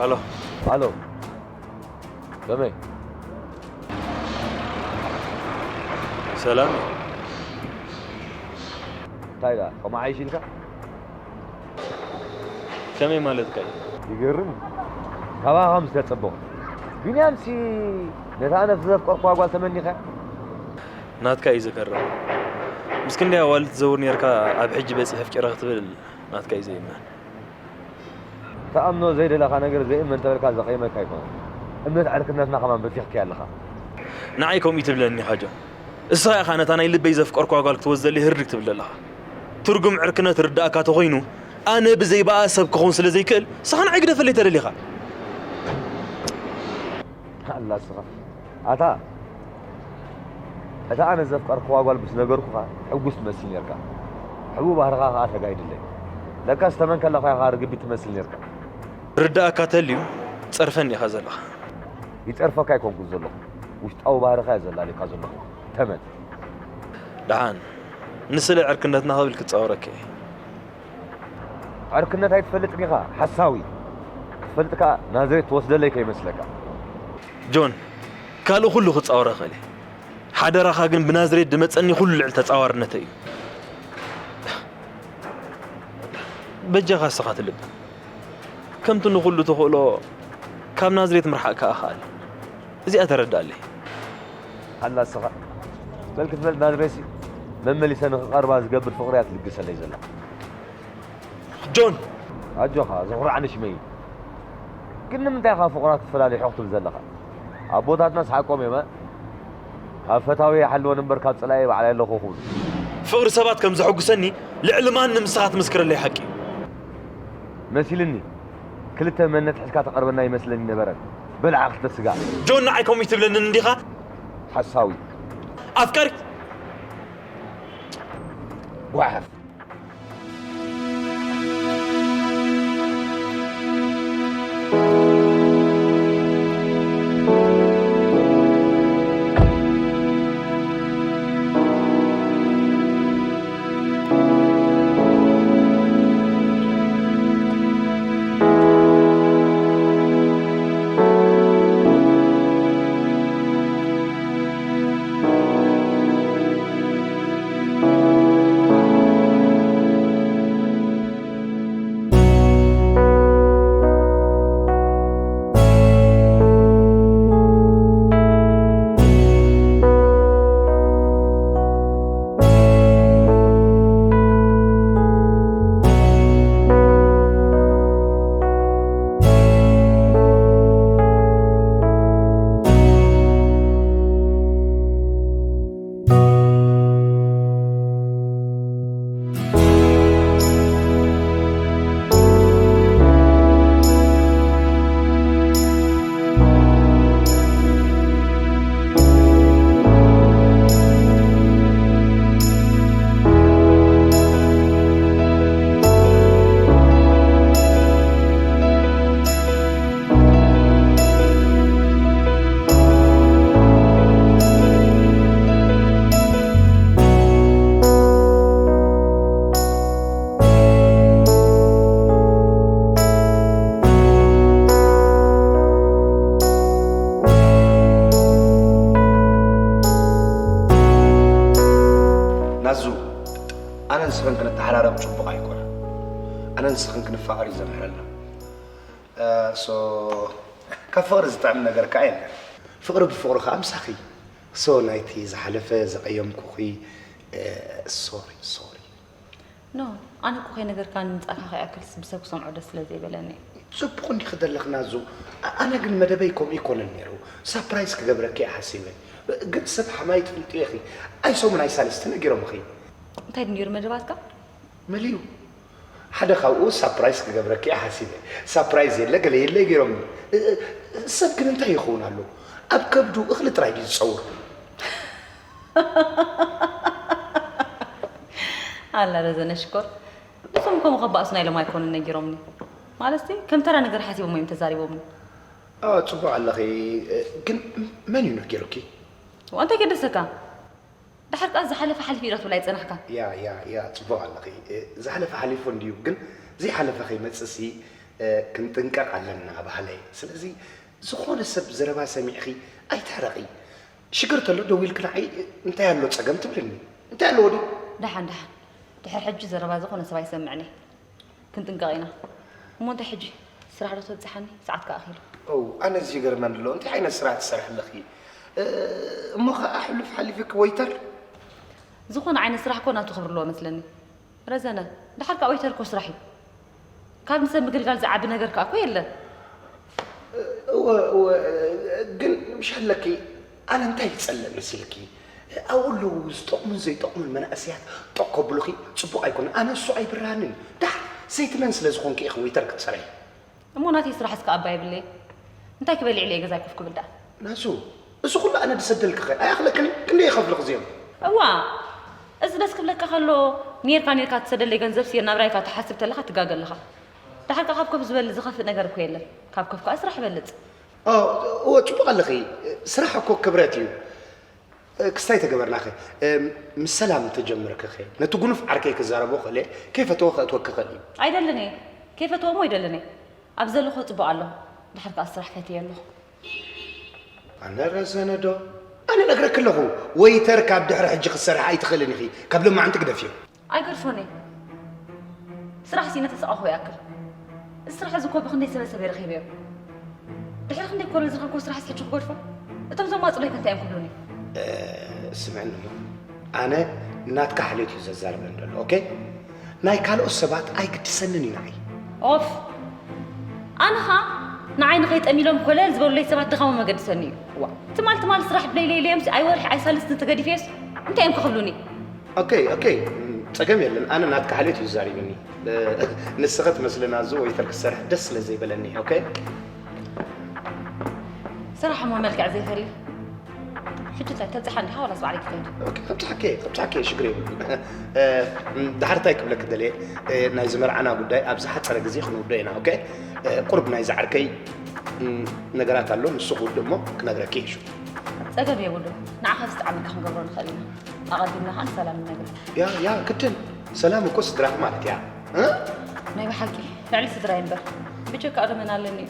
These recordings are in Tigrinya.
ኣሎ። ኣሎ። ከመይ? ሰላም። እንታይ ደኣ፣ ከምኡ ዓይሽ ኢልካ? ከመይ ማለትካ እዩ? ይገርም። ካባኻ ከም ዝተጸበኹ። ቢንያምሲ ነታ ነፍሲ ዘፍቀርኩዋ ጓል ተመኒኻ? ናትካ እዩ ዝገርም። ምስ ክንደይ ኣዋልድ ትዘውር ኔርካ፣ ኣብ ሕጂ በጺሐ ኣፍቂረ ክትብል ናትካ እዩ ዘይእመን። ትኣምኖ ዘይደለኻ ነገር ዘይእመን ተበልካ ዘቐይመካ ኣይኮነን። እምነት ዕርክነትና ከማን በቲኽካያ ኣለኻ። ንዓይ ከምኡ ትብለኒ ኢኻ ጆን። እስኻ ኢኻ ነታ ናይ ልበይ ዘፍቀርኳ ጓል ክትወስደለይ ህርድግ ትብል ዘለኻ። ትርጉም ዕርክነት ርዳእካ ተኾይኑ፣ ኣነ ብዘይ ብኣ ሰብ ክኸውን ስለ ዘይክእል፣ እስኻ ንዓይ ግደፈለይ ተደሊኻ። ኣላ እስኻ። ኣታ፣ እታ ኣነ ዘፍቀርክዋ ጓል ምስ ነገርኩኻ፣ ሕጉስ ትመስል ኔርካ። ሕቡእ ባህርኻ ከኣ ተጋሂዱለይ። ለካስ ተመን ከለኻ ኢኻ ርግቢት ትመስል ኔርካ። ርዳእካ ተልዩ፣ ትጸርፈኒ ኢኻ ዘለኻ። ይጸርፈካ ኣይኮንኩን ዘለኹ። ውሽጣዊ ባህርኻ እየ ዘላልየካ ዘለኹ። ተመን። ደሓን፣ ንስለ ዕርክነትና ክብል ክጻወረካ እየ። ዕርክነት ኣይትፈልጥን ኢኻ፣ ሓሳዊ። ክትፈልጥ ከኣ ናዝሬት ትወስደለይ ከይመስለካ። ጆን፣ ካልእ ኩሉ ክጻወር እኽእል እየ። ሓደራኻ ግን ብናዝሬት ድመጸኒ ኩሉ ልዕሊ ተጻዋርነተይ እዩ። በጃኻ እስኻ ትልብ። ከምቲ ንኹሉ ተኽእሎ ካብ ናዝሬት ምርሓቕ ከኣ ከኣል። እዚኣ ተረድኣለይ። ኣላ እስኻ። በል ክትበል ናዝሬትሲ መመሊሰ ንኽቐርባ ዝገብር ፍቕሪ እያ ትልግሰለይ ዘላ። ጆን! ኣጆኻ፣ ዘኹርዓኒ ሽመይ። ግን ንምንታይ ኢኻ ፍቑራት ትፈላለዩ ሕቕ ትብል ዘለኻ? ኣቦታትናስ ሓቆም እዮም፣ እ? ካብ ፈታዊ ይሓልወን እምበር ካብ ጸላኢ ባዕላይ ኣለኹ ክብሉ። ፍቕሪ ሰባት ከም ዘሐጉሰኒ ልዕሊ ማንም ንስኻ ትምስክረለይ ሓቂ እዩ። መሲልኒ። ክልተ መንነት ሒዝካ ተቐርበና ይመስለኒ ነበረ። በልዓ ክልተ ስጋ። ጆን፣ ንዓይ ከምኡ ትብለኒ እንዲኻ? ሓሳዊ። ኣፍቃሪ። ጓሓፍ። ናዙ፣ ኣነ ንስኽን ክንተሓራረብ ጽቡቕ ኣይኮነ። ኣነ ንስኽን ክንፋቐር እዩ ዘምሕረልና። እ፣ ሶ፣ ካብ ፍቕሪ ዝጥዕም ነገር ከኣ የለን። ፍቕሪ ብፍቕሪ ከኣ ምሳኺ። ሶ፣ ናይቲ ዝሓለፈ ዘቐየምኩኺ፣ እ፣ ሶሪ፣ ሶሪ። ኖ፣ ኣነ እኮ ከይነገርካኒ ምጻእካ ከይኣክልስ ብሰብ ክሰምዖ ደስ ስለ ዘይበለኒ። ጽቡቕ እንዲኺ ዘለኺ ናዙ። ኣ-፣ ኣነ ግን መደበይ ከምኡ ኣይኮነን ነይሩ። ሳፕራይዝ ክገብረኪ እየ ሓሲበ። ግን ሰብ ሓማይ ትፈልጥዮ ኢኺ። ኣይ ሰሙን ኣይ ሳልስቲ ነጊሮምኺ። እንታይ ድዩ ነይሩ መደባትካ? መሊኡ። ሓደ ካብኡ ሳፕራይዝ ክገብረኪ እየ ሓሲበ። ሳፕራይዝ የለ፣ ገለ የለ ገይሮምኒ። እ-፣ እ-፣ ሰብ ግን እንታይ ይኸውን ኣሎ? ኣብ ከብዱ እኽሊ ጥራይ ድዩ ዝጸውር? ኣላ ረዘነ ሽኮር፣ ንሶም ከምኡ ከባእሱና ኢሎም ኣይኮኑን ነጊሮምኒ። ማለትሲ ከም ተራ ነገር ሓሲቦም እዮም ተዛሪቦምኒ። ኣዎ፣ ጽቡቕ ኣለኺ። ግን መን እዩ ነጊሩኪ? እንታይ ገደሰካ? ደሓር ከኣ ዝሓለፈ ሓሊፉ ኢኻ ትብል ኣይጸናሕካን። ያ፣ ያ፣ ያ፣ ጽቡቕ ኣለኺ። ዝሓለፈ ሓሊፉ እንድዩ፣ ግን ዘይሓለፈ ከይመጽእሲ ክንጥንቀቕ ኣለና ባህለይ። ስለዚ ዝኾነ ሰብ ዘረባ ሰሚዕኺ ኣይትሕረቒ። ሽግር ተሎ ደዊልኪ ንዓይ እንታይ ኣሎ ጸገም ትብልኒ። እንታይ ኣለዎ ድዩ? ደሓን ደሓን። ድሕር ሕጂ ዘረባ ዝኾነ ሰብ ኣይሰምዕን እየ። ክንጥንቀቕ ኢና። እሞ እንታይ ሕጂ? ስራሕ ዶ ተብጽሓኒ? ሰዓት ከኣ ኣኺሉ። ኦው፣ ኣነ እዚ ይገርመኒ ኣሎ። እንታይ ዓይነት ስራሕ ትሰርሒ ኣለኺ? እ፣ እሞ ኸኣ ሕሉፍ ሓሊፍኪ ወይተር? ዝኾነ ዓይነት ስራሕ እኮ ናቱ ክብሪ ኣለዎ መስለኒ። ረዘነ፣ ደሓር ከኣ ወይተር እኮ ስራሕ እዩ። ካብ ንሰብ ምግልጋል ዝዓቢ ነገር ከኣ እኮ የለን። እወ፣ እወ፣ ግን ምሽ ኣለኪ፣ ኣነ እንታይ ይጸልእ መሲልኪ? ኣብኡ ኣለዉ ዝጠቕሙን ዘይጠቕሙን መናእሰያት ጠቕ ከብሉኺ ጽቡቕ ኣይኮነን። ኣነ እሱ ኣይብርሃንን። ደሓር ሰይቲ መን ስለ ዝኾንኪ ኢኺ ወይተር ክትሰርሒ? እሞ ናተይ ስራሕ እስከ ኣባ የብለይ። እንታይ ክበልዕ ኢለ ገዛይ ኮፍ ክብል ደኣ? ናሱ፣ እዚ ኩሉ ኣነ ድሰደልክኸ ኣይኣኽለክን? ክንደይ ይኸፍልኽ እዚኦም? እዋ፣ እዚ ደስ ክብለካ ከሎ፣ ኔርካ ኔርካ ትሰደለይ ገንዘብ ስየ ናብራይካ ትሓስብ ተለኻ ትጋገ ኣለኻ። ደሓር ከ ካብ ኮፍ ዝበል ዝኸፍእ ነገር እኮ የለን። ካብ ኮፍ ከኣ ስራሕ ይበልጽ። ኦ፣ እወ፣ ጽቡቕ ኣለኺ። ስራሕ እኮ ክብረት እዩ። እ፣ ክስታይ ተገበርናኸ? እ፣ ምስ ሰላም ተጀምርክኸ? ነቲ ጉኑፍ ዓርከይ ክዛረቦ ክእለ፣ ከይፈተዎ ከእትወኪ ክእል እዩ። ኣይደልን እየ። ከይፈተዎ እሞ ኣይደልን እየ። ኣብ ዘለኹ ጽቡቕ ኣለኹ። ደሓር ከኣ ስራሕ ፈትየ ኣለኹ። ኣነ ረዘነ ዶ? ኣነ ነግረኪ ኣለኹ። ወይተር ካብ ድሕሪ ሕጂ ክትሰርሒ ኣይትኽእልን ኢኺ። ካብ ሎማዕንቲ ግደፍዮ። ኣይገድፎን እየ። ስራሕ ሲ ነተሰቓኹ ይኣክል። እዚ ስራሕ እዚ እኮ ብኽንደይ ሰበ ሰብ ረኺበዮ። ድሕሪ ክንደይ ኮሎ ዝረኸብኩዎ ስራሕ ሲ ሕጂ ክገድፎ? እቶም ዘማጽኡለይ ከ እንታይ እዮም ክብሉኒ? እ፣ ስምዕኒ እሞ፣ ኣነ ናትካ ሓልዮት እዩ ዘዛርበኒ ዘሎ፣ ኦኬ? ናይ ካልኦት ሰባት ኣይግድሰንን እዩ ንዓይ። ኦፍ! ኣነ ኸኣ ንዓይ ንኸይጠም ኢሎም ኮለል ዝበሉለይ ሰባት ድኻሞም መገድሰኒ እዩ። ዋእ! ትማል ትማል ስራሕ ብለይለይ ኢለዮምሲ ኣይወርሒ ኣይሳልስትን ተገዲፈዮስ እንታይ እዮም ክኽብሉኒ? ኦኬ፣ ኦኬ፣ ጸገም የለን። ኣነ ናትካ ሓልዮት እዩ ዛሪብኒ። ንስኺ ትመስሊ ናዙ ወይተር ክሰርሕ ደስ ስለ ዘይበለኒ፣ ኦኬ? ስራሕ እሞ መልክዕ ዘይፈሊ። ሕጂ እንታይ ተብጽሓ እንዲኻ ዋላስ ባዕለይ ክኸይድ? ኦኬ፣ ከብጽሓኪ እየ፣ ከብጽሓኪ እየ፣ ሽግር የብሉን። እ፣ ድሓር እንታይ ክብለኪ ደልየ፣ እ፣ ናይ ዝመርዓና ጉዳይ ኣብ ዝሓጸረ ግዜ ክንውድኦ ኢና፣ ኦኬ? እ፣ ቁሩብ ናይ ዝዓርከይ፣ እ፣ ነገራት ኣሎ፣ ንሱ ክውድእ እሞ ክነግረኪ እየ ሽዑ። ጸገም የብሉን። ንዓኻ ዝጠዓመካ ክንገብሮ ንኽእል ኢና። ኣቐዲምና ኸኣ ንሰላም ንነግራ። ያ፣ ያ፣ ግድን። ሰላም እኮ ስድራኺ ማለት እያ። እ? ናይ ብሓቂ፣ ልዕሊ ስድራይ እምበር። ብጀካኣ ዶ መን ኣለኒ እዩ?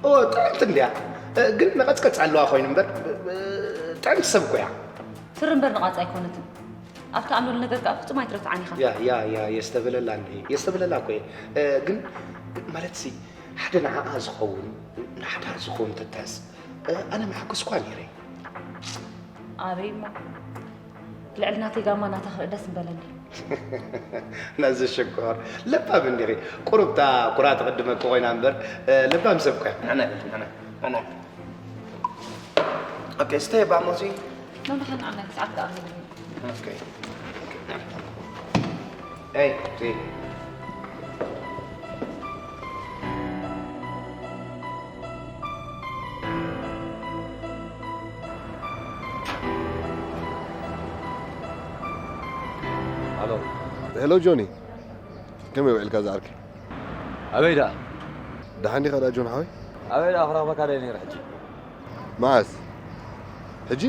ኦ፣ ጥዕምቲ እንድያ። እ፣ ግን ነቐጽቀጽ ኣለዋ ኮይኑ እምበር፣ እ፣ ጥዕምቲ ሰብ እኮ እያ። ትሪ እምበር ንቓጽ ኣይኮነትን። ኣብ ትኣምነሉ ነገር ከኣ ፍጹም ኣይትረትዓን ኢኻ። ያ፣ ያ፣ ያ፣ የስተብህለላ እንድየ። የስተብህለላ እኮ እየ። እ፣ ግን፣ ማለትሲ፣ ሓደ ንዓኣ ዝኸውን፣ ንሓዳር ዝኸውን ተታስ፣ እ፣ ኣነ ምሓጎስኳ ነይረ። ኣበይ እሞ? ልዕሊ ናተይ ጋማ ናታ ክርኢ ደስ ምበለኒ። ነዚ ሽኮር ለባም እንዲኺ። ቁሩብ እታ ኩራ ትቕድመኪ ኮይና እምበር፣ እ፣ ለባም ሰብ እኮ እያ። ንዕና ይበል፣ ንዕና፣ ንዕና። ኦኬ፣ ስተይ ባሞዚ። ኖ፣ ንሓን ዓና ሰዓት ከኣ ኦኬ። ኤይ፣ ሲ። ኣሎ። ሄሎ ጆኒ፣ ከመይ ውዒልካ ዝዓርከይ? ኣበይ ደኣ? ደሓን ዲኻ ደኣ ጆን ሓወይ? ኣበይ ደኣ ክረኽበካ ደኣ ነይረ ሕጂ። መዓስ? ሕጂ?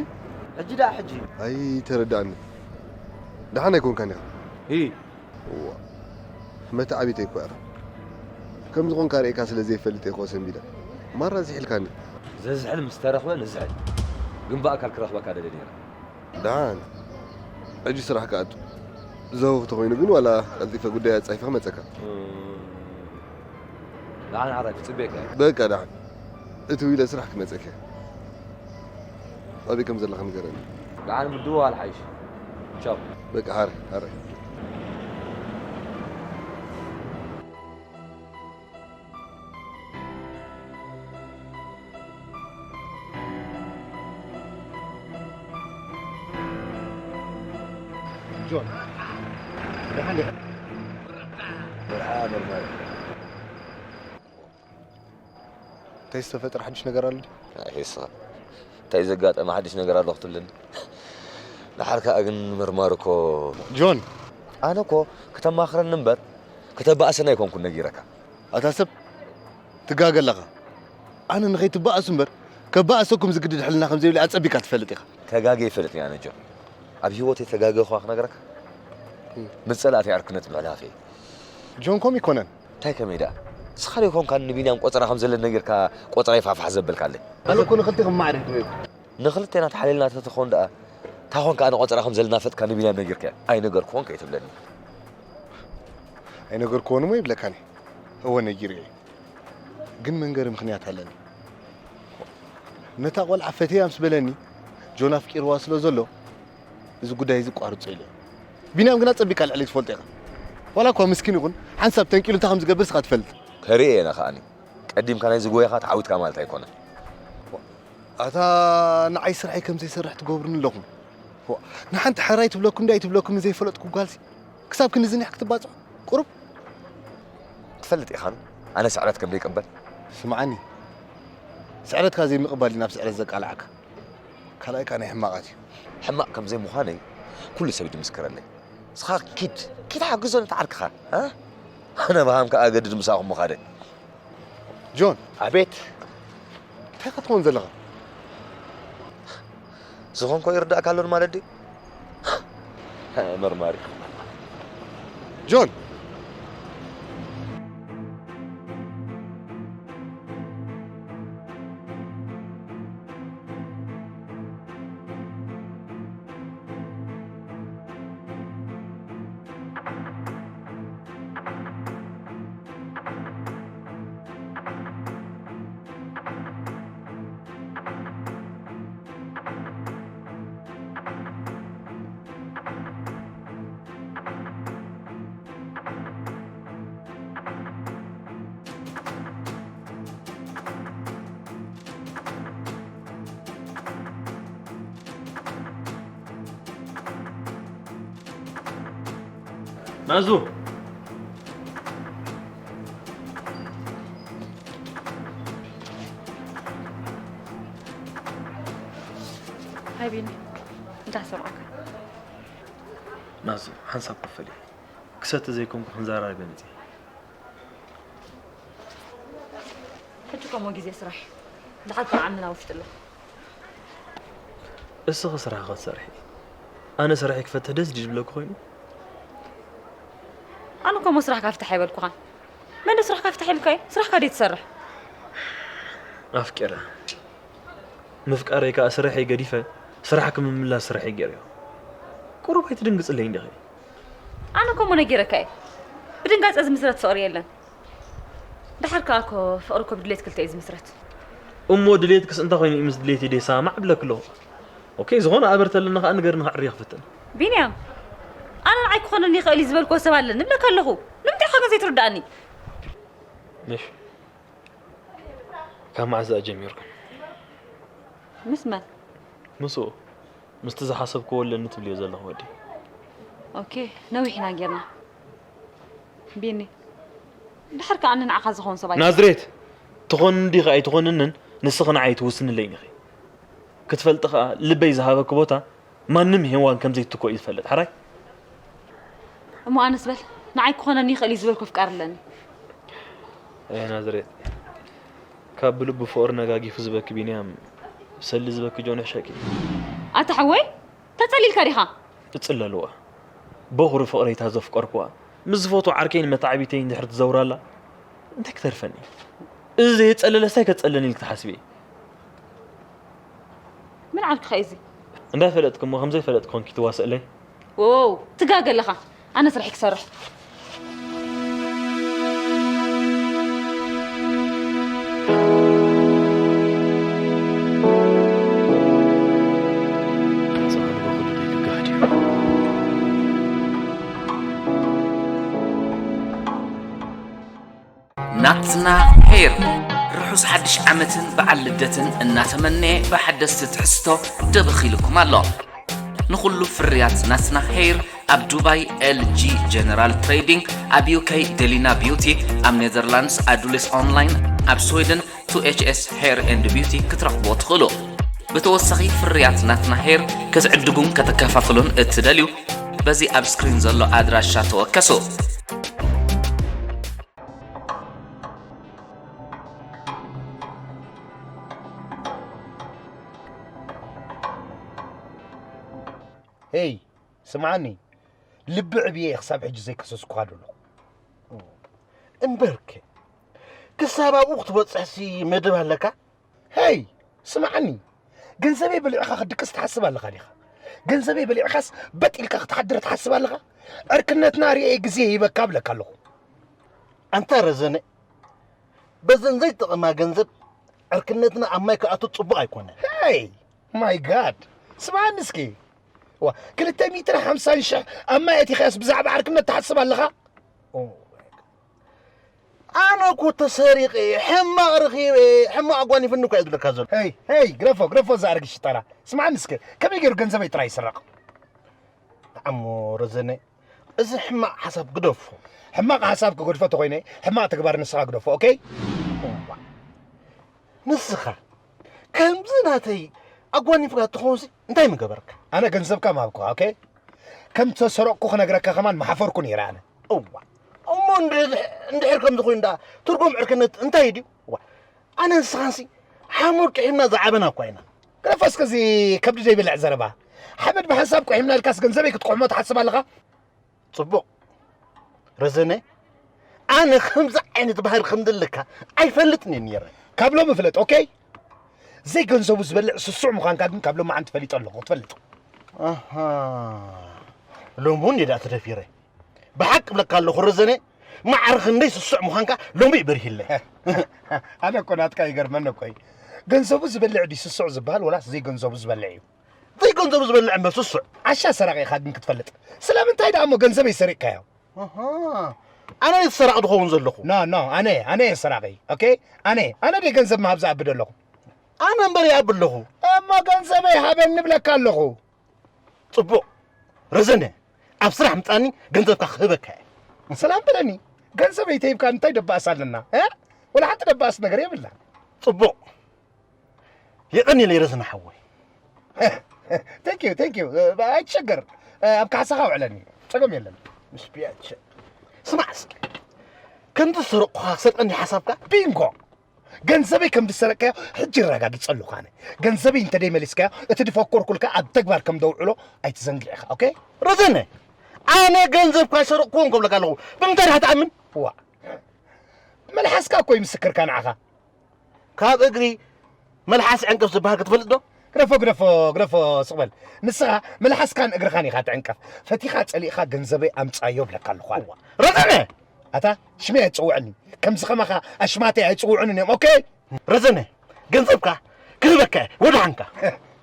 ሕጂ ደኣ ሕጂ። ኣይተረድኣኒ። ደሓን ኣይኮንካን ኢኻ። ሂ። እዋ። መተዓቢተይ እኮ ኢኻ። ከም ዝኾንካ ርኤካ ስለ ዘይፈልጥ እየ እኮ ሰንቢደ። ማራ ዝሒልካኒ። ዘዝሕል ምስ ተረኽበ ንዝሕል። ግን ብኣካል ክረኽበካ ደልየ ነይረ። ደሓን። ሕጂ ስራሕ ክኣቱ። ዘው ተኾይኑ ግን ዋላ ቀልጢፈ ጉዳይ ኣጻይፈ ክመጸካ። እም። ደሓን ሓራይ ክጽበየካ እየ። በቃ ደሓን። እትው ኢለ ስራሕ ክመጸካ እየ። ኣበይ ከም ዘለኻ ንገረኒ። ደሓን ምድውዋል ሓይሽ። ቻው። በቃ ሓራይ፣ ሓራይ። ጆን፣ ደሓን ዲኻ? መርሓባ መርማሪ። እንታይ ዝተፈጥረ ሓድሽ ነገር ኣሎ ድዩ? ኣይ፣ ሄሳ። እንታይ ዘጋጠመ ሓድሽ ነገር ኣሎ ክትብለኒ? ደሓር ከኣ ግን መርማሪ እኮ። ጆን! ኣነ እኮ ክተማኽረኒ እምበር ክተባእሰኒ ኣይኮንኩን ነጊረካ። ኣታ ሰብ፣ ትጋገ ኣለኻ። ኣነ ንኸይትባእሱ እምበር፣ ከባእሰኩም ዝግድድ ሕልና ከም ዘይብለይ ኣጸቢካ ትፈልጥ ኢኻ። ተጋግየ ይፈልጥ እየ ኣነ ጆን። ኣብ ህይወተይ ተጋገኹ ክነግረካ። ምስ ጸላእተይ ዕርክነት ምሕላፈይ። ጆን፣ ከምኡ ኣይኮነን። እንታይ ከመይ ደኣ? ንስኻ ዶ ይኮንካ ንቢንያም ቆጸራ ከም ዘለ ነጊርካ ቆጸራ ይፋሕፋሕ ዘበልካለይ? ኣነ እኮ ንኽልቴኹም ማዕረ ይግበዩ። ንኽልቴና ተሓሊልና ተትኾን ደኣ፣ እንታይ ኮንካ ኣነ ቆጸራ ከም ዘለ ናፈጥካ ንቢንያም ነጊርካዮ? ኣይነገርኩዎን ከይትብለኒ። ኣይነገርኩዎን እሞ ይብለካኒ። እወ ነጊረዮ። ግን መንገሪ ምኽንያት ኣለኒ። ነታ ቆልዓ ፈትያ ምስ በለኒ፣ ጆን ኣፍቂርዋ ስለ ዘሎ፣ እዚ ጉዳይ እዚ ቋርጾ ኢለ። ቢንያም ግና ጸቢቃ ልዕሊ ትፈልጦ ኢኻ። ዋላ እኳ ምስኪን ይኹን፣ ሓንሳብ ተንቂሉ እንታይ ከም ዝገብር ንስኻ ትፈልጥ። ከርኢ እየ ኣነ ከኣኒ። ቀዲምካ ናይዚ ጎያኻ ተዓዊትካ ማለት ኣይኮነን። ኣታ ንዓይ ስርሐይ ከም ዘይሰርሕ ትገብሩኒ ኣለኹም። ዋ፣ ንሓንቲ ሕራይ ትብለኩም ድያ ኣይትብለኩም ዘይፈለጥኩ ጓልሲ ክሳብ ክንድዚ ኒሕ ክትባጽሑ ቁሩብ። ትፈልጥ ኢኻን ኣነ ስዕረት ከም ዘይቅበል። ስምዓኒ፣ ስዕረትካ ዘይምቕባል እዩ ናብ ስዕረት ዘቃልዓካ። ካልኣይ ከኣ ናይ ሕማቓት እዩ። ሕማቕ ከም ዘይምዃነይ ኩሉ ሰብ እዩ ዝምስክረለይ። ንስኻ ኪድ፣ ኪድ ሓግዞ ነቲ ዓርክኻ፣ እ? ኣነ ብሃም ከኣ ኣገድድ ምሳኹም ምኻደ። ጆን። ኣቤት። እንታይ ክትኾን ዘለኻ? ዝኾንኮ ይርዳእካ ኣሎን ማለት ድዩ? መርማሪ። ጆን። ናዙ። ሃይ ቢኒ፣ እንታይ ሰምዓካ? ናዙ፣ ሓንሳብ ኮፍ በሊ። ክሰቲ ዘይኮንኩ ክንዘራረብ እየ መጺአ። ሕጂ ከምኡ ግዜ ስራሕ። ድሓር ከዓ ዓምና ውሽጢ ኣሎ። እስኺ ስራሕኺ ክትሰርሒ። ኣነ ስራሐይ ክፈትሕ ደስ ድዩ ዝብለኪ ኮይኑ? ኣነ እኮ እሞ ስራሕካ ፍታሕ ኣይበልኩኻን። መን ዶ ስራሕካ ፍታሕ ኢሉካ እዩ? ስራሕካ ድዩ ትሰርሕ? ኣፍቂረ። ምፍቃረይ ከዓ ስራሐይ ገዲፈ፣ ስራሕኪ ምምላስ ስራሐይ ገይረዮ። ቁሩብ ኣይትድንግፅለይን ዲኺ? ኣነ እኮ እሞ ነጊረካ እየ። ብድንጋፀ ዝምስረት ፍቕሪ የለን። ደሓር ከኣ እኮ ፍቕሪ እኮ ብድሌት ክልተ እዩ ዝምስረት። እሞ ድሌትክስ እንታይ ኮይኑ እዩ ምስ ድሌተይ ደይሰማማዕ እብለኪ ኣለኹ። ኦኬ፣ ዝኾነ ኣበር ተለኒ ከኣ ንገርኒ ከዕርዮ ክፍትን። ቢንያም፣ ኣነ ንዓይ ክኾነኒ ይኽእል እዩ ዝበልክዎ ሰብ ኣለኒ እብለካ ኣለኹ። ንምንታይ ኢኻ ግን ዘይትርድኣኒ? ምሽ፣ ካብ መዓዝ ደኣ ጀሚርኩም? ምስ መን? ምስኡ። ምስቲ ዝሓሰብክዎ ኣለኒ ትብልዮ ዘለኺ ወዲ። ኦኬ፣ ነዊሕ ኢና ጌርና። ቢኒ፣ ድሓር ከኣ ኣነ ንዓኻ ዝኸውን ሰብ ኣይኮንኩን። ናዝሬት፣ ትኾንን ዲኺ ኣይትኾንንን ንስኺ ንዓይ ትውስንለይን ኢኺ። ክትፈልጢ ከኣ ልበይ ዝሃበኪ ቦታ ማንም ሄዋን ከም ዘይትትኮ እዩ ዝፈልጥ። ሓራይ? እሞ ኣነስ በል፣ ንዓይ ክኾነኒ ይኽእል እዩ ዝበልኩ ኣፍቃሪ ኣለኒ። ኣየ ናዝሬት፣ ካብ ብልቡ ፍቕሪ ነጋጊፉ ዝበኪ ቢንያም፣ ሰሊ ዝበኪ ጆን ይሕሸኪ። ኣታ ሓወይ፣ ተጸሊልካ ዲኻ? እጽለልዋ። በኹሪ ፍቕረይ እታ ዘፍቀርክዋ፣ ምስ ዝፈትዎ ዓርከይን መተዓቢተይን ድሕሪ ትዘውራላ፣ እንታይ ክተርፈኒ? እዚ ዘየጸለለስ እንታይ ከጸለኒ ኢልኪ ትሓስቢ? ምን ዓልክኻ እዩ እዚ? እንዳይፈለጥኪ እሞ ከም ዘይፈለጥኪ ኮንኪ ትዋስእለይ? ዎው፣ ትጋገ ኣለኻ። ኣነ ስርሐይ ክሰርሕ። ጻዕዳ በኹሉ ደይ ክጋህ ድዩ? ናትና ሄር ርሑስ ሓድሽ ዓመትን በዓል ልደትን እናተመነየ ብሓደስቲ ትሕዝቶ ደበኽ ኢልኩም ኣሎ። ንኹሉ ፍርያት ናትና ሄር ኣብ ዱባይ ኤል ጂ ጀነራል ትሬዲንግ፣ ኣብ ዩ ኬ ደሊና ቢዩቲ፣ ኣብ ኔዘርላንድስ ኣዱሊስ ኦንላይን፣ ኣብ ስዊድን ቱ ኤች ኤስ ሄር ኤንድ ቢዩቲ ክትረኽብዎ ትኽእሉ። ብተወሳኺ ፍርያት ናትና ሄር ክትዕድጉን ከተከፋፍሉን እትደልዩ በዚ ኣብ ስክሪን ዘሎ ኣድራሻ ተወከሱ። ሄይ፣ ስምዓኒ፣ ልቢ ዕብየ እየ ክሳብ ሕጂ ዘይከሰስኩኻ ዶ ኣለኹ። እምበርከ፣ ክሳብ ኣብኡ ክትበጽሕሲ መደብ ኣለካ? ሄይ፣ ስምዓኒ። ገንዘበይ በሊዕኻ ክትድቅስ ትሓስብ ኣለኻ ዲኻ? ገንዘበይ በሊዕኻስ በጥ ኢልካ ክትሓድር ትሓስብ ኣለኻ? ዕርክነትና ርእየ ግዜ ይበካ እብለካ ኣለኹ። ኣንታ ረዘነ፣ በዘን ዘይጠቕማ ገንዘብ ዕርክነትና ኣብ ማይ ክኣቱ ጽቡቕ ኣይኮነን። ሄይ፣ ማይ ጋድ፣ ስምዓኒ እስኪ። ዋ፣ ክልተ ሚእትን ሓምሳን ሽሕ ኣብ ማይ ኣቲኻስ ብዛዕባ ዕርክነት ትሓስብ ኣለኻ? ኦ፣ ኣነ እኮ ተሰሪቐ፣ ሕማቕ ረኺበ፣ ሕማቕ ኣጓኒፍኒ እኮ እየ ዝብለካ ዘሎ። ሄይ፣ ሄይ፣ ግረፎ፣ ግረፎ፣ እዛ ኣረጊት ሽጣራ። ስምዓኒ እስከ፣ ከመይ ገይሩ ገንዘበይ ጥራይ ይስረቕ? ኣሞ ረዘነ፣ እዚ ሕማቕ ሓሳብ ግደፎ። ሕማቕ ሓሳብ ክገድፎ ተኾይነ፣ ሕማቕ ተግባር ንስኻ ግደፎ፣ ኦኬ? ንስኻ ከምዚ ናተይ ኣጓኒፍካ ትኾንሲ እንታይ ምገበርካ? ኣነ ገንዘብካ ምሃብኩኻ፣ ኦኬ? ከም ተሰረቕኩ ክነግረካ ከማን ምሓፈርኩ ነይረ ኣነ። እዋ፣ እሞ እንድሕር፣ እንድሕር ከምዚ ኮይኑ ደኣ ትርጉም ዕርክነት እንታይ ድዩ? እዋ፣ ኣነ ንስኻንሲ ሓሙር ጥሒምና ዝዓበና እኳ ኢና። ግደፎ እስከ እዚ ከብዲ ዘይብልዕ ዘረባ። ሓመድ ብሓንሳብ ቁሒምና ኢልካስ ገንዘበይ ክትቁሕሞ ትሓስብ ኣለኻ? ጽቡቕ። ረዘነ፣ ኣነ ከምዚ ዓይነት ባህሪ ከም ዘለካ ኣይፈልጥን እየ ነይረ። ካብ ሎሚ ፍለጥ፣ ኦኬ? ዘይገንዘቡ ዝበልዕ ስሱዕ ምዃንካ ግን ካብ ሎሚ ዓንቲ ፈሊጠ ኣለኹ፣ ክትፈልጥ። ኣሃ። ሎሚ እውን እየ ደኣ ተደፊረ። ብሓቂ እብለካ ኣለኹ ረዘነ፣ ማዕረ ክንደይ ስሱዕ ምዃንካ ሎሚ እዩ በሪሂለይ። ኣነ እኮ ናትካ ይገርመኒ እኮ እዩ። ገንዘቡ ዝበልዕ ድዩ ስሱዕ ዝበሃል ወላስ ዘይገንዘቡ ዝበልዕ እዩ? ዘይገንዘቡ ዝበልዕ እምበር ስሱዕ። ዓሻ ሰራቒ ኢኻ ግን ክትፈልጥ። ስለምንታይ ደኣ እሞ ገንዘበይ ሰሪቕካዮ? ኣሃ። ኣነ ድየ ሰራቒ ዝኸውን ዘለኹ? ኖ፣ ኖ፣ ኣነ፣ ኣነ እየ ሰራቒ። ኦኬ? ኣነ፣ ኣነ ድየ ገንዘብ ምሃብ ዝኣቢ ዘለኹ? ኣነ እምበር ይኣቢ ኣለኹ። እሞ ገንዘበይ ሃበኒ እብለካ ኣለኹ። ጽቡቕ። ረዘነ፣ ኣብ ስራሕ ምጻኒ ገንዘብካ ክህበካ እየ። ሰላም በለኒ። ገንዘበይ ተሂብካ እንታይ ደባእስ ኣለና? እ? ወላ ሓንቲ ደባእስ ነገር የብልና። ጽቡቕ። የቐንየለይ ረዘነ ሓወይ። Thank you, thank you. እ፣ ኣይትሸገር። እ፣ ኣብ ካሕሳኻ ውዕለኒ። ጸገም የለን። ምስ ቢያቸ። ስማዕ እስኪ። ከምቲ ዝሰረቕኩኻ ክሰርቀኒ ሓሳብካ? ቢንጎ! ገንዘበይ ከም ዝሰረቅካዮ ሕጂ ይረጋግጸ ኣለኹ ኣነ። ገንዘበይ እንተ ደይመሊስካዮ፣ እቲ ዝፈኮርኩልካ ኣብ ተግባር ከም ደውዕሎ ኣይትዘንግዕ ኢኻ፣ ኦኬ? ረዘነ፣ ኣነ ገንዘብካ ኣይሰረቕኩዎን ክብለካ ኣለኹ። ብምንታይ ዲኻ ትኣምን? ዋ። መልሓስካ እኮ እዩ ምስክርካ ንዓኻ። ካብ እግሪ መልሓስ ዕንቅፍ ዝበሃል ክትፈልጥ ዶ? ግደፎ፣ ግደፎ፣ ግደፎ፣ ስቕ በል። ንስኻ መልሓስካን እግርኻን ኢኻ ትዕንቀፍ። ፈቲኻ ጸሊእኻ ገንዘበይ ኣምጻዮ እብለካ ኣለኹ ኣነ። እዋ። ረዘነ! ኣታ ሽመይ ኣይትጽውዐኒ። ከምዚ ከማኻ ኣሽማተይ ኣይጽውዑንን እዮም። ኦኬ? ረዘነ፣ ገንዘብካ ክህበካ እየ። ወድሓንካ።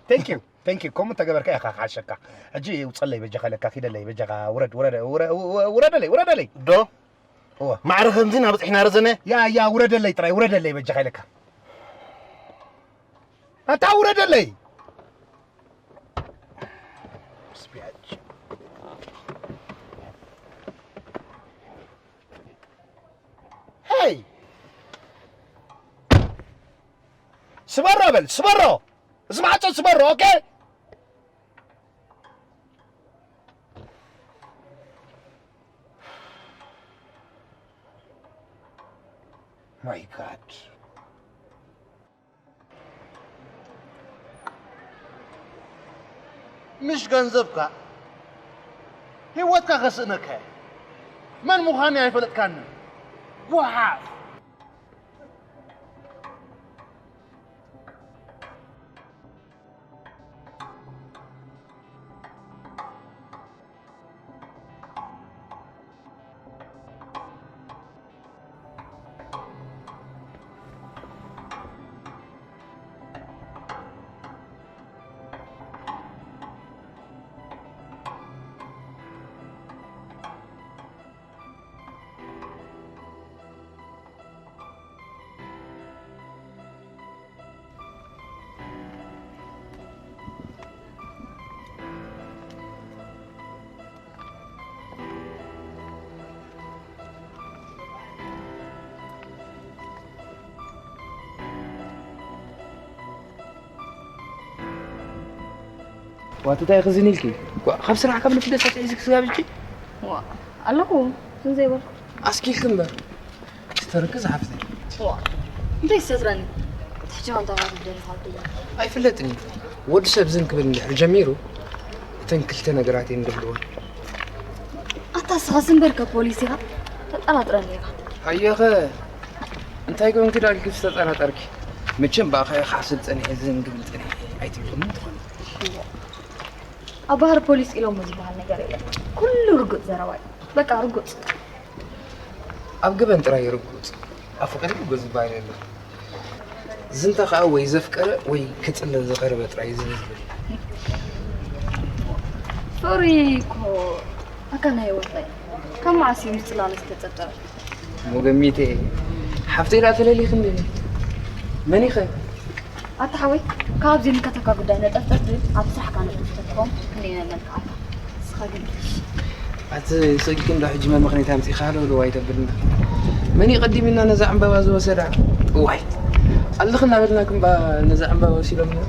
Thank you, thank you። ከምኡ እንተገበርካ ኢኻ ክሓሸካ። ሕጂ ውጸለይ በጃኻ ኢለካ፣ ኪደለይ በጃኻ፣ ውረድ፣ ውረድ፣ ውረ-፣ ውረ-፣ ውረደለይ፣ ውረደለይ። ዶ? እወ። ማዕረ ከምዚ ኢና በጺሕና ረዘነ? ያ፣ ያ፣ ውረደለይ ጥራይ፣ ውረደለይ በጃኻ ኢለካ። ኣታ ውረደለይ። ሄይ! ስበሮ በል፣ ስበሮ! እዚ ማዕጾ ስበሮ፣ ኦኬ? My God. ምሽ ገንዘብካ ህይወትካ ከስእነካ እየ። መን ምዃነይ ኣይፈለጥካንን። ጓሓፍ። ዋትታይ ክዝን ኢልኪ? ዋ፣ ካብ ስራሕ ካብ ንፍለስ ኣትሒዝኪ ስጋብ ሕጂ? ዋ፣ ኣለኹ፣ ዝን ዘይበልኩ። ኣስኪልኪ እምበር። ስተርቂ ዝሓፍተይ። ዋ፣ እንታይ ይሰትረኒ? ትሕጂ ኸንታ ማለት ደሊኻ ወደይ። ኣይፍለጥን እዩ። ወዲ ሰብ ዝን ክብል እንድሕር ጀሚሩ፣ እተን ክልተ ነገራት እየን ዘብልዎ። ኣታ እስኻ ዝን በልካ ፖሊስ ኢኻ? ተጠራጥረኒ ኢኻ። ኣየኸ፣ እንታይ ኮንኪ ዳልኪ ዝተጠራጠርኪ? መቸም ብኣኻ ኢኻ ስል ጸኒሐ ዝን ክብል ጸኒሐ ኣይትብልኒ ትኾኒ። ኣብ ባህር ፖሊስ ኢሎሞ ዝበሃል ነገር የለን። ኩሉ ርጉጽ ዘረባ እዩ። በቃ ርጉጽ። ኣብ ገበን ጥራይ ርጉጽ፣ ኣብ ፍቕሪ ርጉጽ ዝበሃል የለን። ዝንተ ከኣ ወይ ዘፍቀረ ወይ ክጽለ ዝቐረበ ጥራይ ዝብል ዝብል። ፍቕሪ እኮ ኣካል ናይ ህይወትና እዩ። ካብ መዓስ እዩ ምጽላል ዝተጸብጸበ? ሞገሚቴ ሓፍተይ ዳ ተለሊኽኒ መን ኢኸ? ኣታ ሓወይ ካብዚ ንከተካ ጉዳይ ነጠፍጠፍ ትብል ኣብ ስራሕካ ነጥፍ ተትኾን ክንደይ ነመልክዓካ። ንስኻ ግን ኣቲ ሰጊክ እንዶ ሕጂ መመኽነይታ ኣምጺኻ ዶ ዶ ኣይተብልና። መን እዩ ቀዲምና ነዛ ዕምባባ ዝወሰዳ? እዋይ ኣለኽ እናበልና ክንባ ነዛ ዕምባባ ወሲዶምና።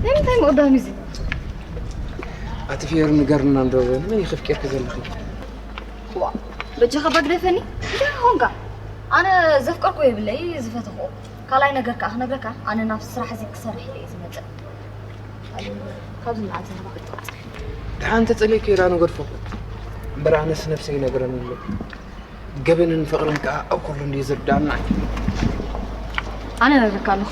ንምንታይ ምቕዳም እዩ እዚ? ኣቲ ፊዮሪ ንገርና እንዶ ንመን እዩ ከፍቂርኪ ዘለኺ? ዋ በጃኻ ባግደፈኒ እንታይ ኾንካ? ኣነ ዘፍቀርኩ የብለይ ዝፈተኹ። ካልኣይ ነገር ከዓ ክነግረካ ኣነ ናብ ስራሕ እዚ ክሰርሕ ኢለ እየ ዝመፅእ። ካብዚ ንላዕሊ ዘረባ ክትቆፅር ደሓን ተጸሊእኪ ዳ ንገድፎ። እምበር ኣነስ ነብሰይ ይነግረኒ ኣሎ። ገበንን ፍቕርን ከዓ ኣብ ኩሉ እንድዩ ዝርዳእና። ኣነ ነግረካ ኣለኹ።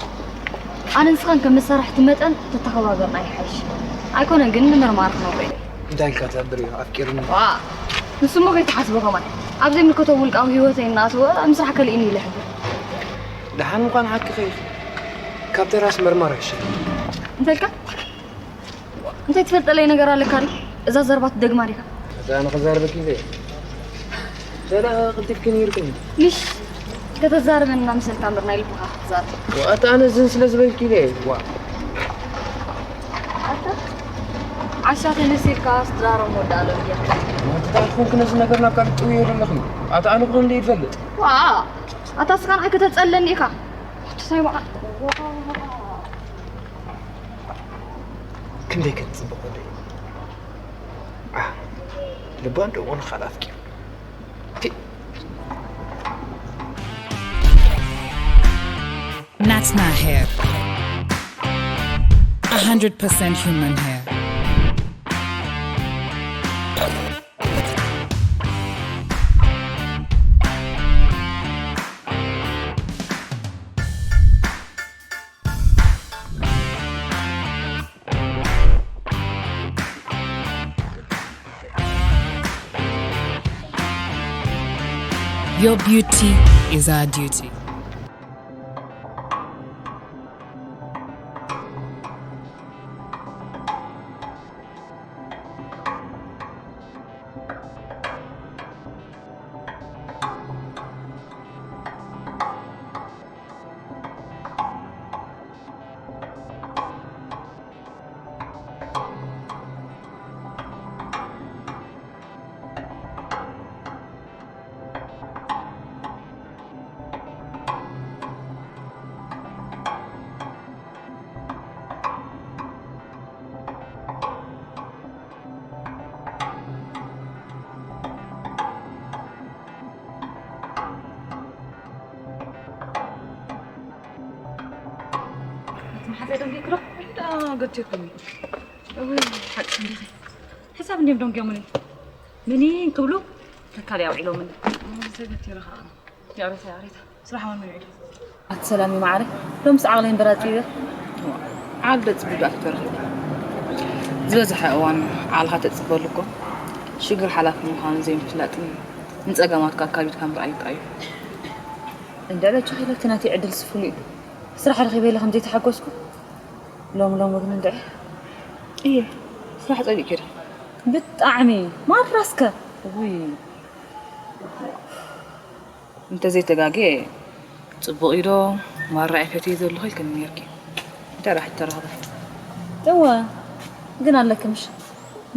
ኣነ ንስኻን ከም መሳርሕቲ መጠን ተተኸባበርና ይሓይሽ። ኣይኮነን ግን ንመርማሪ ክነግሮ ኢለ። እንታይ ኢልካ ትሕብር እዩ ኣፍቂርኒ? ዋ ንሱ እሞ ከይትሓስቦ ከማን ኣብ ዘይምልከቶ ውልቃዊ ህይወተይ እናኣተወ ምስራሕ ከልእኒ ኢለ ሕብር። ደሓን ምዃን ሓቂ ኸይፍ ካብ ተራስ መርማር ይሻል። እንታይ ኢልካ? እንታይ ትፈልጠለይ ነገር ኣለካ ድዩ? እዛ ዘረባ ትደግማ ዲኻ? እዛ ኣነ ክዛረበኪ ኢለ እየ። ተዳ ቅልጢፍኪ ነይርኩ። ምሽ ከተዛርበኒ እናመሰልካ እምበር ናይ ልብኻ ክትዛረብ። ዋእታ ኣነ ዝን ስለ ዝበልኪ ኢለ እየ። ዋ ኣታ ዓሻ ተነሲርካ ስድራሮም ወዳእሎም ጌርካ። ማንትታ ትኹንክ ነዚ ነገር ናብ ካልእ ጥውዮ ዘለኹ። ኣታ ኣነ ክኹን እንደ ይፈልጥ። ዋ ኣታ ስኻ ንዓይ ከተጸለኒ ኢኻ። ኣታ ሳይ መዓል ክንደይ ክትጽብቕ ወደይ። ዓ ልባ እንዶ ኾነ ኻል ኣፍቂሩ። ቲ Natna hair. A hundred percent human hair. Your beauty is our duty. መሓዘ ደንጊ ክሎ እንዳ ገቲኹም። እውይ ሓቂ እንዲኺ። ሕሳብ እንዲም ደንጊዮምኒ። ምኒን ክብሉ ተካል ያውዒሎምኒ። ሰገት ይረኻ። ያሬታ ያሬታ። ስራሕ ማን ምንዒ። ኣቲ ሰላም ማዕረ ሎም ሰዓቕለይ እምበራፂ ይበ። ዓል ደፅ ብዳት ተረኺቡ። ዝበዝሐ እዋን ዓልኻ ተፅበሉ እኮ ሽግር ሓላፊ ምዃኑ ዘይምፍላጥን ንፀገማትካ ኣካቢድካ ምርኣይ ጥራይ እዩ። እንደ በጃ ኪለኪ ናተይ ዕድል ስፍሉ እዩ። ስራሕ ረኺበ ኢለ ከም ዘይተሓጎስኩ ሎም ሎም ግን እንደ እየ። ስራሕ ፀሊእኪ ዶ? ብጣዕሚ ማራ እስከ። ውይ እንተዘይተጋግየ ጽቡቕ እዩ ዶ ማራ እየ ፈትየ ዘለኹ ኢልክኒ ነይርኪ። እንታይ ደኣ ሕጂ ተራኽበ? እወ ግን ኣለኪ ምሽ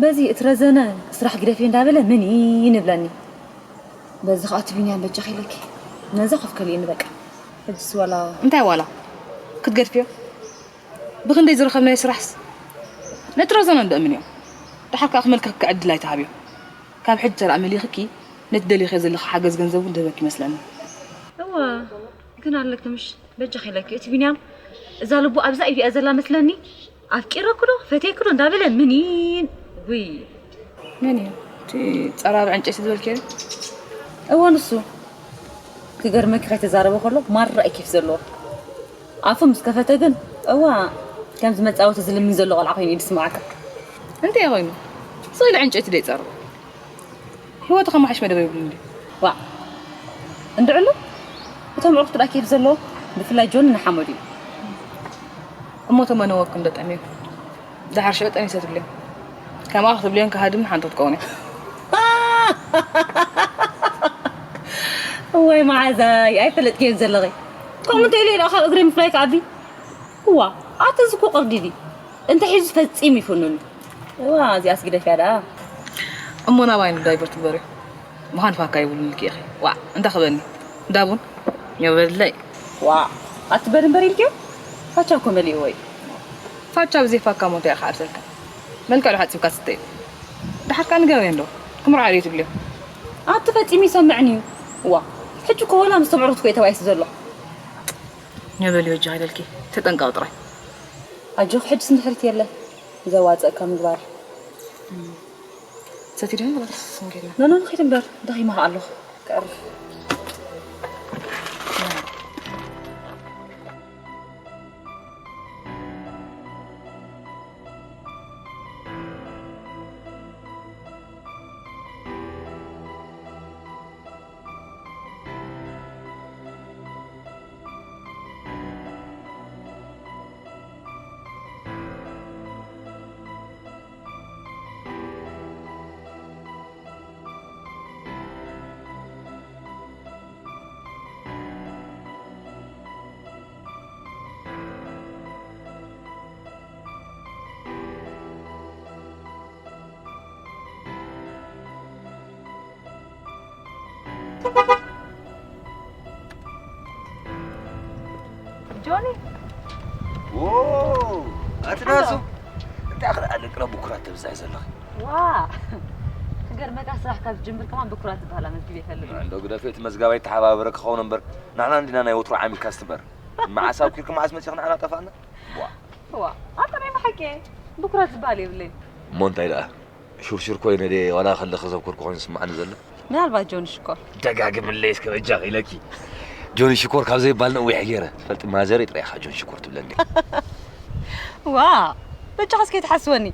በዚ እቲ ረዘነ ስራሕ ግደፊ እንዳበለ ምን ይንብለኒ። በዚ ከዓ እቲ ቢንያም በጃኺ ኢለኪ ነዛ ኮፍ ከልእኒ በቃ። ሕጅስ ዋላ እንታይ ዋላ ክትገድፍዮ? ብኽንደይ ዝረኸብናዮ ስራሕስ ነቲ ረዘነ እንዶ እምንዮ። ደሓር ከዓ ክመልከኪ ዕድል ኣይትሃብዮ። ካብ ሕጂ ተደኣ መሊኽኪ ነቲ ደሊኽዮ ዘለኺ ሓገዝ ገንዘብ እውን ዝህበኪ ይመስለኒ። እወ ግን ኣለኪ ምሽ በጃኺ ኢለኪ እቲ ቢንያም እዛ ልቡ ኣብዛ ኢድ እያ ዘላ መስለኒ ኣፍቂረኪ ዶ ፈትየኪ ዶ እንዳበለ ምኒን ውይ መን እዩ እቲ ጸራቢ ዕንጨይቲ ዝበልክዮ? እወ ንሱ ክገርመኪ ከይተዛረበ ከሎ ማራ እዩ ኬፍ ዘለዎ። ኣፉ ምስ ከፈተ ግን እዋ ከምዚ መጻወቲ ዝልምን ዘሎ ቆልዓ ኮይኑ እዩ ዝስምዓካ። እንታይ ኮይኑ? ስኢሉ ዕንጨይቲ ደይ ጸርቦ። ህይወቱ ከማሓሽ መደብ የብሉን ድዩ? ዋ እንድዕሉ እቶም ዕሩኽቱ ደኣ ኬፍ ዘለዎ ብፍላይ ጆን ንሓመዱ እዩ። እሞ ተመነወኩም ዶ ጠምዮም? ደሓር ሽዑ ጠኒሰ ትብልዮም። ከምኣ ክትብልዮም ከሃድም ሓንቲ ክትከውን እያ። እዋይ መዓዛይ ኣይፈለጥክዮን ዘለኺ። ከምኡ እንተ ኢለ ኢለ ካብ እግሪ ምፍላይ ከኣቢ። እዋ ኣቲ እዚ እኮ ቅርዲድ እዩ። እንተ ሒዙ ፈጺሙ ይፍኑኒ። እዋ እዚኣስ ግደፍያ ደኣ። እሞ ናባይ ንዳይቨርት ግበርዮ። ምዃን ፋካ ይብሉን ልኪ ኢኺ። ዋዕ እንዳ ክበኒ። እንዳ ቡን። የበለይ። ዋዕ ኣቲ በል እምበር ኢልክዮ። ፋቻ እኮ መሊእዎ እዩ። ፋቻ ብዘይ ፋካ ሞንታይ ኢኻ ዓርሰልካ? መልክዕ ዶ ሓጺብካ ትስተዮ? ደሓር ከኣ ንገበዮ እንዶ። ክምርዖ ድዩ ትብልዮ? ኣቲ ፈጺሙ ይሰምዕን እዩ። ዋ ሕጂ እኮ ወላ ምስ ተምዕሩት እኮ እዩ ተባኢሱ ዘሎ። ነበል ወጃ ኢለልኪ ተጠንቀቂ ጥራይ። ኣጆኺ ሕጅስ እንድሕሪት የለ ዘዋፀእካ ምግባር። ሰቲ ድሕን ወላ ተስስን ጌርና። ኖ ኖ ንኺድ እምበር ደኺመ ከኣ ኣለኹ። ከዕርፍ። ጆኒ። ዎ፣ ኣቲ ናሱ። እንታይ ኣኽል ኣለቅና ብኩራት ተብዛይ ዘለኺ? ዋ፣ ክገርመካ ስራሕ ካብ ዝጅምር ከማን ብኩራት ዝበሃል ኣመዝጊበ ይፈልጥ። እንዶ ግደፊ፣ እቲ መዝጋባይ ተሓባበረ ክኸውን እምበር፣ ንሕና እንዲና ናይ ወትሩ ዓሚልካ ስትበር። መዓስ ኣብኪርኪ መዓስ መጺኺ ንዓና ጠፋእና? ዋ። ዋ፣ ኣንተ ናይ ብሓቂ ብኩራት ዝበሃል የብለይን። እሞ እንታይ ደኣ? ሹርሹር ኮይነ ድየ ዋላ ከለኺ ዘብኩርኩ ኮይኑ ዝስምዓኒ ዘሎ? ምናልባት ጆን ሽኮር። ደጋግምለይ እስከ በጃኺ ኢለኪ። ጆን ሽኮር ካብ ዘይባል ነዊሕ ገይረ። ትፈልጢ ማዘረይ ጥራይ ኢኻ ጆን ሽኮር ትብለኒ። ዋ፣ በጃኻ እስከ ትሓስወኒ።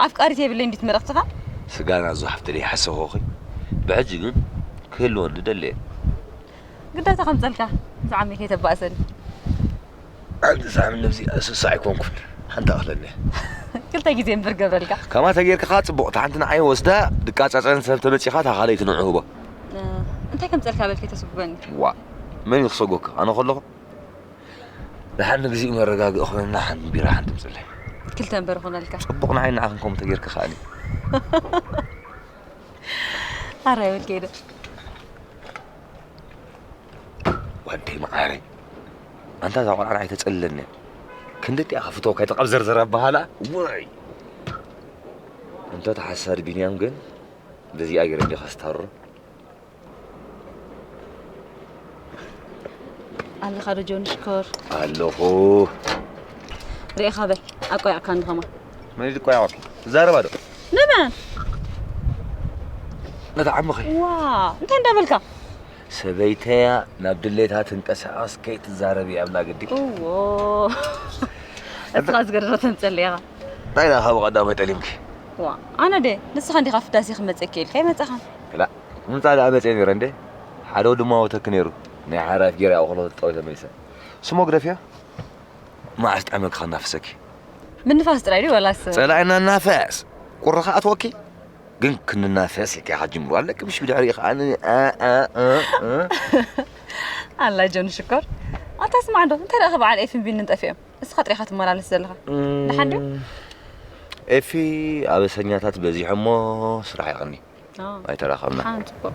ኣፍቃሪት የብለይ እንዲት መረኽትኻ? ስጋና ዙ ሓፍቲ ደይ ሓሰኾኺ። ብሕጂ ግን ክህልወኒ ደለየ። ግዳታ ከምጸልካ ዝዓመይ ከይተባእሰኒ። ሓንቲ ሳምን ነብዚ ስሳ ኣይኮንኩን። ሓንቲ ኣኽለኒ። ክልተ ግዜ እምበር ገብረልካ። ከማ ተጌርካ ጽቡቕ፣ እታ ሓንቲ ንዓይ ወስዳ ድቃጻጸን ሰብ ተመጺኻ እታ ካልኣይቲ ንዑ ህቦ። እ፣ እንታይ ከምጸልካ በልከ ተስጉበኒ? ዋ፣ መን እዩ ክሰጎካ? ኣነ ከለኹ? ንሓንቲ ግዜ መረጋግኢ ኾነና ሓንቲ ቢራ ሓንቲ ምጽለይ። ክልተ እምበር ኾነልካ። ጽቡቕ ንዓይ ንዓኽን ከምኡ ተጌርካ ከኣኒ። ኣረ ይብል ከይደ። ወደይ መዓረይ፣ ኣንታ እዛ ቆልዓ ንዓይ ተጸልለኒ እያ። ክንዲ እቲኣ ከፍትወካ ኣይተቐብ ዘርዘር ኣበሃላ። ወይ! እንተ ተሓሳድ ቢንያም ግን በዚኣ ገይረ እንዲኻ ስታሮ። ኣለኻ ዶ ጆን ሽኮር? ኣለኹ። ርኢኻ በል፣ ኣቋያዕካኒ ከማን። መን እዩ ዝቋያዖኪ? ትዛረባ ዶ? ንመን? ነታ ዓምኺ። ዋ፣ እንታይ እንዳበልካ? ሰበይተያ ናብ ድሌታ ትንቀሳቐስ ከይትዛረብ እያ ኣብላ ግዲ። እዎ። እስኻ ዝገደረ ተምጸለ ኢኻ። እንታይ ደኣ ካብ ቀዳማይ ጠሊምኪ? ዋ፣ ኣነ ደ ንስኻ እንዲኻ ፍዳሴ ክመጸኪ ኢልካ ኣይመጸኻን። ክላ፣ ምምጻእ ደኣ መጸ ነይረ እንዴ? ሓደ ወዲ ማወተኪ ነይሩ። ናይ ሓራፍ ጌራ ያው ከሎ ተጣዊ ተመሊሰ። ስሞ ግደፍያ? መዓስ ጠመኪ ከናፍሰኪ? ምንፋስ ጥራይ ድዩ ወላስ? ጸላኢ እናናፈስ። ቁሪ ከኣ ትወኪ? ግን ክንናፈስ ኢልካ ኢኻ ጅምሩ ኣለኪ፣ ምሽ ብድሕሪኡ ከኣ ን-፣ ኣ፣ ኣ፣ እ፣ እ። ኣላ ጆን ሽኮር። ኣታ ስማዕ ዶ፣ እንታይ ደኣ በዓል ኤፍን ቢንን ጠፊኦም? እስኻ ጥሪኻ ትመላለስ ዘለኻ። እም፣ ደሓን ድዩ? ኤፊ ኣበሰኛታት በዚሖሞ ስራሕ ይቐኒ። ኣዎ። ኣይተራኸብና። ደሓን ጽቡቕ።